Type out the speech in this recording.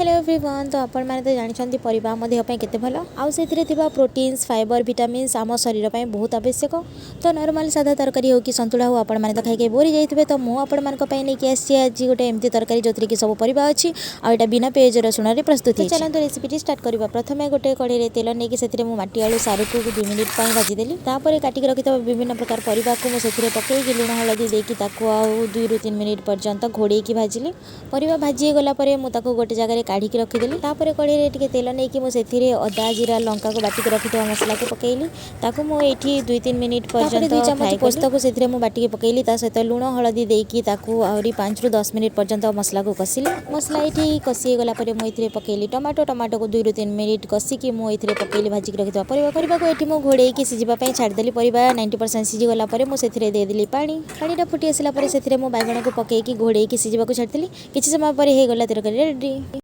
Hello everyone. ତ ଆପଣମାନେ ତ ଜାଣିଛନ୍ତି, ପରିବା ଆମ ଦେହ ପାଇଁ କେତେ ଭଲ ଆଉ ସେଥିରେ ଥିବା ପ୍ରୋଟିନ୍ସ, ଫାଇବର, ଭିଟାମିନ୍ସ ଆମ ଶରୀର ପାଇଁ ବହୁତ ଆବଶ୍ୟକ। ତ ନର୍ମାଲ୍ ସାଧା ତରକାରୀ ହେଉ କି ସନ୍ତୁଳା ହେଉ, ଆପଣମାନେ ତ ଖାଇକି ବୋର୍ ଯାଇଥିବେ। ତ ମୁଁ ଆପଣମାନଙ୍କ ପାଇଁ ନେଇକି ଆସିଛି ଆଜି ଗୋଟେ ଏମିତି ତରକାରୀ, ଯେଉଁଥିରେ କି ସବୁ ପରିବା ଅଛି ଆଉ ଏଇଟା ବିନା ପିଆଜ ରସୁଣରେ ପ୍ରସ୍ତୁତ। ଚାଲନ୍ତୁ, ରେସିପିଟି ଷ୍ଟାର୍ଟ କରିବା। ପ୍ରଥମେ ଗୋଟେ କଢ଼େଇରେ ତେଲ ନେଇକି ସେଥିରେ ମୁଁ ମାଟି ଆଳୁ, ସାରୁକୁ 2 ମିନିଟ୍ ପାଇଁ ଭାଜିଦେଲି। ତାପରେ କାଟିକି ରଖିଥିବା ବିଭିନ୍ନ ପ୍ରକାର ପରିବାକୁ ମୁଁ ସେଥିରେ ପକେଇକି, ଲୁଣ ହଳଦୀ ଦେଇକି ତାକୁ ଆଉ 2ରୁ 3 ମିନିଟ୍ ପର୍ଯ୍ୟନ୍ତ ଘୋଡ଼େଇକି ଭାଜିଲି। ପରିବା ଭାଜି ହେଇଗଲା ପରେ ମୁଁ ତାକୁ ଗୋଟେ ଜାଗାରେ କାଢ଼ିକି ରଖିଦେଲି। ତାପରେ କଢ଼େଇରେ ଟିକେ ତେଲ ନେଇକି ମୁଁ ସେଥିରେ ଅଦା, ଜିରା, ଲଙ୍କାକୁ ବାଟିକି ରଖିଥିବା ମସଲାକୁ ପକେଇଲି। ତାକୁ ମୁଁ ଏଇଠି 2-3 ମିନିଟ୍ ପର୍ଯ୍ୟନ୍ତ 2 ଚାମଚ ପୋସ୍ତକୁ ସେଥିରେ ମୁଁ ବାଟିକି ପକେଇଲି। ତା ସହିତ ଲୁଣ ହଳଦୀ ଦେଇକି ତାକୁ ଆହୁରି 5ରୁ 10 ମିନିଟ୍ ପର୍ଯ୍ୟନ୍ତ ମସଲାକୁ କଷିଲି। ମସଲା ଏଇଠି କଷି ହେଇଗଲା ପରେ ମୁଁ ଏଥିରେ ପକେଇଲି ଟମାଟୋ। ଟମାଟୋକୁ 2ରୁ 3 ମିନିଟ୍ କଷିକି ମୁଁ ଏଥିରେ ପକେଇଲି ଭାଜିକି ରଖିଥିବା ପରିବା। ପରିବାକୁ ଏଠି ମୁଁ ଘୋଡ଼େଇକି ସିଝିବା ପାଇଁ ଛାଡ଼ିଦେଲି। ପରିବା 90% ସିଝିଗଲା ପରେ ମୁଁ ସେଥିରେ ଦେଇଦେଲି ପାଣି। ପାଣିଟା ଫୁଟି ଆସିଲା ପରେ ସେଥିରେ ମୁଁ ବାଇଗଣକୁ ପକେଇକି ଘୋଡ଼େଇକି ସିଝିବାକୁ ଛାଡ଼ିଦେଲି। କିଛି ସମୟ ପରେ ହେଇଗଲା ତରକାରୀ ରେଡ଼ି।